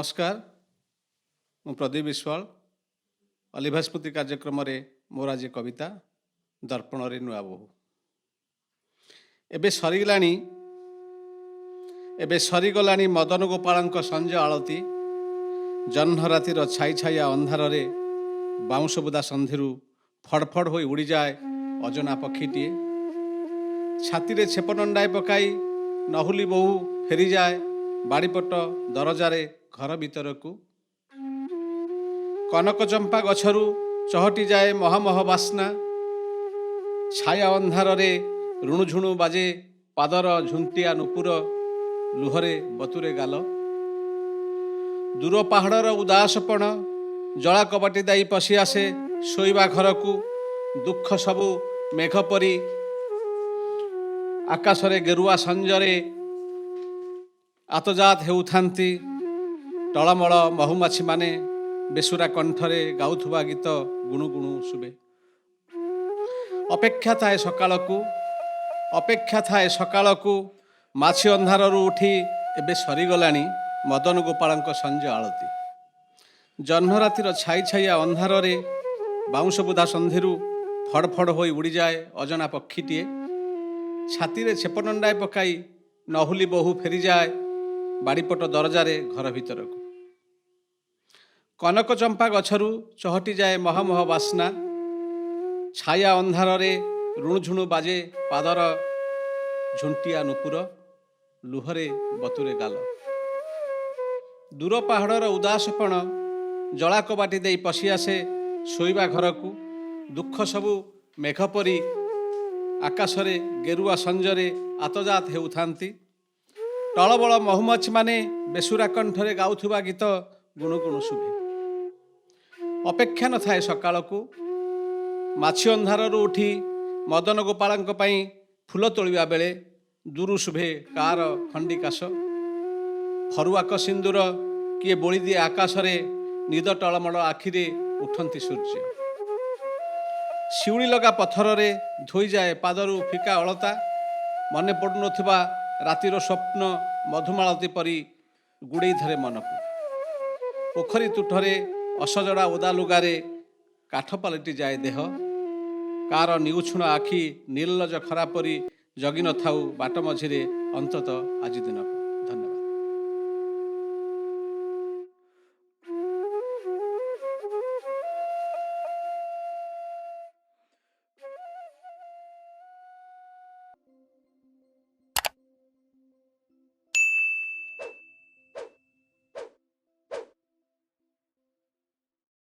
ନମସ୍କାର, ମୁଁ ପ୍ରଦୀପ ବିଶ୍ୱାଳ। ଅଲିଭା ସ୍ମୃତି କାର୍ଯ୍ୟକ୍ରମରେ ମୋର ଆଜି କବିତା ଦର୍ପଣରେ ନୂଆ ବୋହୂ। ଏବେ ସରିଗଲାଣି, ଏବେ ସରିଗଲାଣି ମଦନ ଗୋପାଳଙ୍କ ସଞ୍ଜ ଆଳତି। ଜହ୍ନ ରାତିର ଛାଇ ଛାଇଆ ଅନ୍ଧାରରେ ବାଉଁଶ ବୁଦା ସନ୍ଧିରୁ ଫଡ଼ଫଡ଼ ହୋଇ ଉଡ଼ିଯାଏ ଅଜଣା ପକ୍ଷୀଟିଏ। ଛାତିରେ ଛେପ ନଣ୍ଡାଏ ପକାଇ ନହୁଲି ବୋହୂ ଫେରିଯାଏ ବାଡ଼ିପଟ ଦରଜାରେ ଘର ଭିତରକୁ। କନକ ଚମ୍ପା ଗଛରୁ ଚହଟି ଯାଏ ମହମହ ବାସ୍ନା। ଛାୟା ଅନ୍ଧାରରେ ରୁଣୁଝୁଣୁ ବାଜେ ପାଦର ଝୁଣ୍ଟିଆ ନୁପୁର। ଲୁହରେ ବତୁରେ ଗାଲ। ଦୂର ପାହାଡ଼ର ଉଦାସପଣ ଜଳା କବାଟି ଦେଇ ପଶି ଆସେ ଶୋଇବା ଘରକୁ। ଦୁଃଖ ସବୁ ମେଘ ପରି ଆକାଶରେ ଗେରୁଆ ସଞ୍ଜରେ ଆତଜାତ ହେଉଥାନ୍ତି। ଟଳମଳ ମହୁମାଛିମାନେ ବେସୁରା କଣ୍ଠରେ ଗାଉଥିବା ଗୀତ ଗୁଣୁ ଗୁଣୁ ଶୁଭେ। ଅପେକ୍ଷା ଥାଏ ସକାଳକୁ, ଅପେକ୍ଷା ଥାଏ ସକାଳକୁ। ମାଛି ଅନ୍ଧାରରୁ ଉଠି ଏବେ ସରିଗଲାଣି ମଦନ ଗୋପାଳଙ୍କ ସଞ୍ଜ ଆଳତି। ଜହ୍ନ ରାତିର ଛାଇ ଛାଇଆ ଅନ୍ଧାରରେ ବାଉଁଶ ବୁଦା ସନ୍ଧିରୁ ଫଡ଼ ଫଡ଼ ହୋଇ ଉଡ଼ିଯାଏ ଅଜଣା ପକ୍ଷୀଟିଏ। ଛାତିରେ ଛେପ ନଣ୍ଡାଏ ପକାଇ ନହୁଲି ବୋହୂ ଫେରିଯାଏ ବାଡ଼ିପଟ ଦରଜାରେ ଘର ଭିତରକୁ। କନକ ଚମ୍ପା ଗଛରୁ ଚହଟି ଯାଏ ମହମହ ବାସ୍ନା। ଛାୟା ଅନ୍ଧାରରେ ରୁଣୁଝୁଣୁ ବାଜେ ପାଦର ଝୁଣ୍ଟିଆ ନୁପୁର। ଲୁହରେ ବତୁରେ ଗାଲ। ଦୂର ପାହାଡ଼ର ଉଦାସପଣ ଜଳା କବାଟି ଦେଇ ପଶି ଆସେ ଶୋଇବା ଘରକୁ। ଦୁଃଖ ସବୁ ମେଘ ପରି ଆକାଶରେ ଗେରୁଆ ସଞ୍ଜରେ ଆତଜାତ ହେଉଥାନ୍ତି। ଟଳବଳ ମହୁମାଛିମାନେ ବେସୁରା କଣ୍ଠରେ ଗାଉଥିବା ଗୀତ ଗୁଣୁ ଗୁଣୁ ଶୁଭେ। ଅପେକ୍ଷା ନଥାଏ ସକାଳକୁ। ମାଛି ଅନ୍ଧାରରୁ ଉଠି ମଦନ ଗୋପାଳଙ୍କ ପାଇଁ ଫୁଲ ତୋଳିବା ବେଳେ ଦୂରୁ ଶୁଭେ କାର ଖଣ୍ଡି କାଶ। ଫରୁଆକ ସିନ୍ଦୁର କିଏ ବୋଳିଦିଏ ଆକାଶରେ। ନିଦ ଟଳମଳ ଆଖିରେ ଉଠନ୍ତି ସୂର୍ଯ୍ୟ। ଶିଉଳି ଲଗା ପଥରରେ ଧୋଇଯାଏ ପାଦରୁ ଫିକା ଅଳତା। ମନେ ପଡ଼ୁନଥିବା ରାତିର ସ୍ୱପ୍ନ ମଧୁମାଳତୀ ପରି ଗୁଡ଼େଇ ଧରେ ମନକୁ। ପୋଖରୀ ତୁଠରେ ଅସଜଡ଼ା ଓଦା ଲୁଗାରେ କାଠ ପାଲଟି ଯାଏ ଦେହ। କାର ନିଉଛୁଣ ଆଖି ନିର୍ଲଜ ଖରା ପରି ଜଗି ନଥାଉ ବାଟ ମଝିରେ ଅନ୍ତତଃ ଆଜି ଦିନକ।